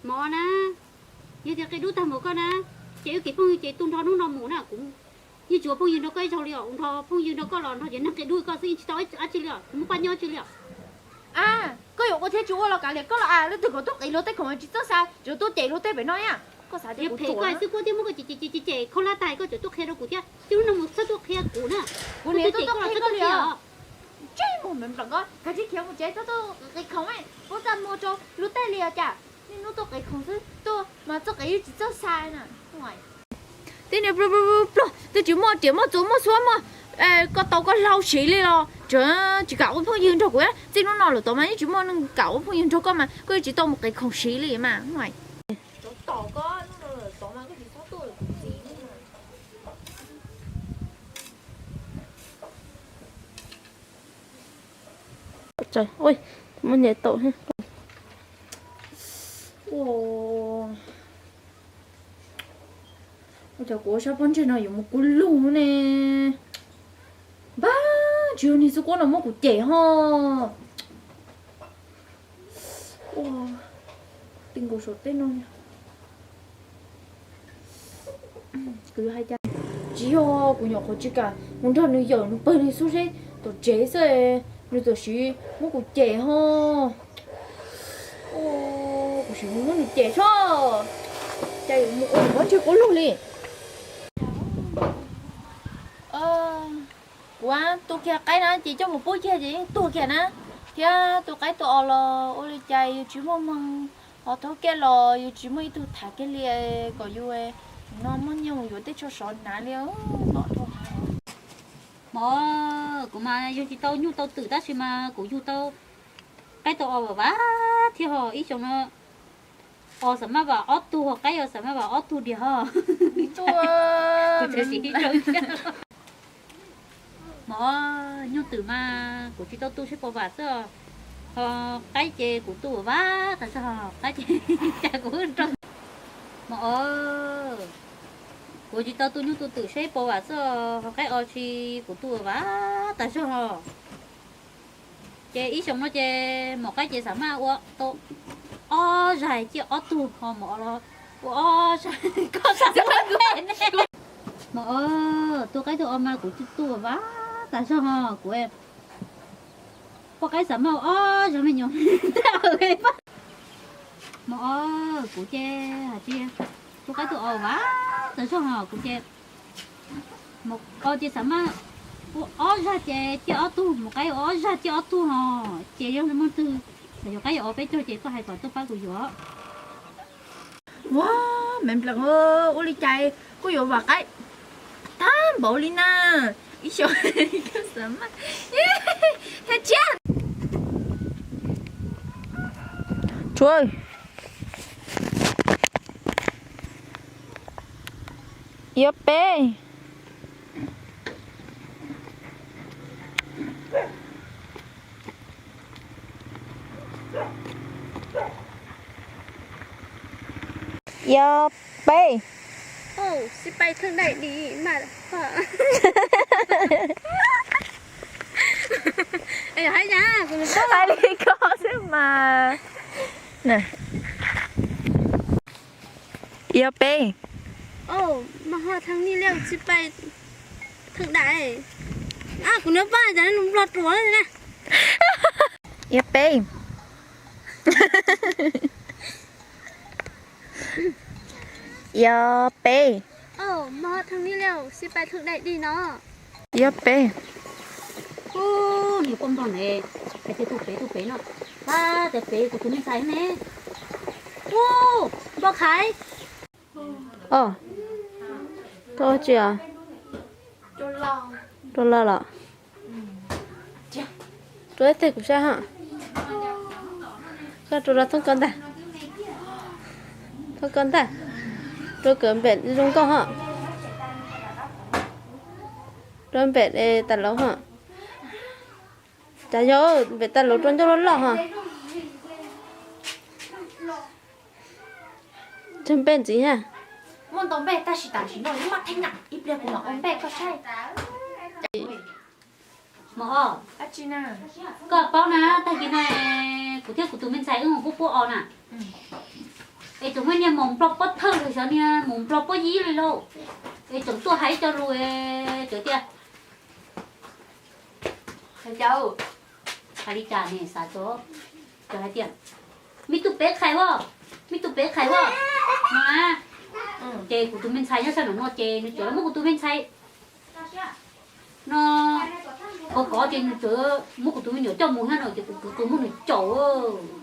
Mov na, yog tias qia dub tag npaum koj na, ces wb kev phooj ywg ces tu nrho hnub no mus na. Kuv yeej tsis ua phooj ywg nrog koj ib zaug li os. Nrog phooj ywg nrog koj los nrog cov neeg qia dub li koj xwb, yeej tsis tau dab tsi li os. Kuv muaj paj nyob tsis li os. A, koj yuav ua thiab tsis ua los kav liam koj los as. Leej twg kom tuaj qiv luag tej khoom tsis txawj xa, tseem tuaj cem luag tej pem no thiab. Koj xav tias kuv ruam xwb, koj thiaj muab koj cem cem cem cem kho lab tag, koj tseem tuaj qhia rau kuv thiab. Txij hnub no mus txhob tuaj qhia kuv na. Kuv niam tuaj qhia koj li os. Tsis muaj me nplam ko, kav tsij khiav mus tsev, txhob tuaj qiv khoom, puab txaj muag rau luag tej li os cas. Niaj hnub tuaj qiv khoom xwb, tuaj mas txoj qiv tsis txawj xa na. Tej niag pluag pluag, twb tsis muaj riam muaj txuas muaj xuab muaj, koj tau koj hlau siv li los tseem tsis kam ua phooj ywg nrog kuv. Txij hnub no lawm tod mas yeej tsis muaj neeg kam ua phooj ywg nrog koj mas koj yeej tsis tau mus qiv khoom siv li mas. Muab nyem tau. Ua cas kuv ua sab pob ntseg no yuav mus kub lug ne? Npab, tsis yog niag xub kuab no muab kuv cem ho. Ua, ti nkaus saum teb no. Tsis yog kuv nyuam qhuav tsis kam mus nrog nws yawm nws pawg nws xub seb tom tsev xwb, nws tam sim muab kuv cem ho. Kuv sim mus muab nws cem tso, cas yuav mus ua pob ntseg kub lug li. Kuv tu kiag qaib na ces coj mus pub kiag ces yeej tuag kiag na. Thiab tu qaib tu os los ua li cas yus tsis muaj hmoo, ho thaum kawg los yus tsis muaj ib tug tham kiag li kom yus no muab nyiaj mus yuav tej tsho sov hnav li. Mog, kuv mas yug tsis tau nyuj tau twm tab sis mas kuv yug tau qaib tau os vam vam thiab ho ib xyoos no os xam maj vam ob tug ho qaib os xam maj vam ob tug diam ho. Mog, nyuj twm mas kuv tsis tau tu seb puas vam xwb, ho qaib ces kuv tu vam tas zog, qaib ces cas kuv nrog. Mog, kuv tsis tau tu nyuj tu twm seb puas vam xwb, ho qaib os tsis kuv tu vam tas zog ho. Ces ib xyoos no ces mog qaib ces xam maj ua tau ob zag ciaj ob tug ho mog os los ua ob zag koj xav ua ne. Mog, tu qaib tu os mas kuv tu vam tas zog ho kuv poj qaib xam maj ua ob zag me nyuam. Mog, kuv ces hais tias tu qaib tu os vam tas zog ho kuv ces mog os ces xam maj ua ob zag ces ciaj ob tug, mog qaib ua ob zag ciaj ob tug ho. Ces yog muaj twg xav yuav qaib yuav os peb caug ces koj hais kom tuaj pab kuv yuav. Ua, me nplam, ua li cas kuj yuav vam qaib tag npaum li na. Ib xyoos xam maj thaj tshiab. Tsuav, yuav peb. Yuav peb. Sis pais thwj daim dim mas. Hais li ko xwb mas. Yuav peb. Mas ho thaj ni liaj sis pais thwj daim. Kuv nab paj cas nws nplog ruam na. Yuav peb. Yuav peb. Yuav peb. Ub, niag poj nplog ne, hais tias tu pem tu pem no, pab tias pem kuv tus me ntxhais ne. Ub, nplog Khaiv. Os, tuaj ua tsi os? Rau loj los? Rau ib teg kuv saib ho. Koj rau los thoob ko ntag. Thoob ko ntag. Rau kawm npem zoo nkauj ho. Rau npem tas laus ho. Cas yog npem tas laus rau ncauj loj loj ho. Tsawg npej ntxiv ha? Muaj ntau npej tab sis tam sim no yus maj theeb na, ib pliag kuv mam ua npej koj saib. Mos, koj paub na, tag kis no kuv thiab kuv tus me ntxhais wb mus pub pub os na. Es tseem muaj niag maum nplog pob thawj los xyov niag maum nplog pob yib li lauj. Es tseem tuaj hais cov lus, cov tias, hais cas, hais li cas ne, xav tso, cov hais tias, me tub peb qhais as, me tub peb qhais as, no na. Ces kuv tus me ntxhais nyob sab nram no ces nws tseem los muab kuv tus me ntxhais no kov kov ces nws tseem muab kuv tus me nyuam coj mus thiab no ces kuv kwv qw muab nws caum.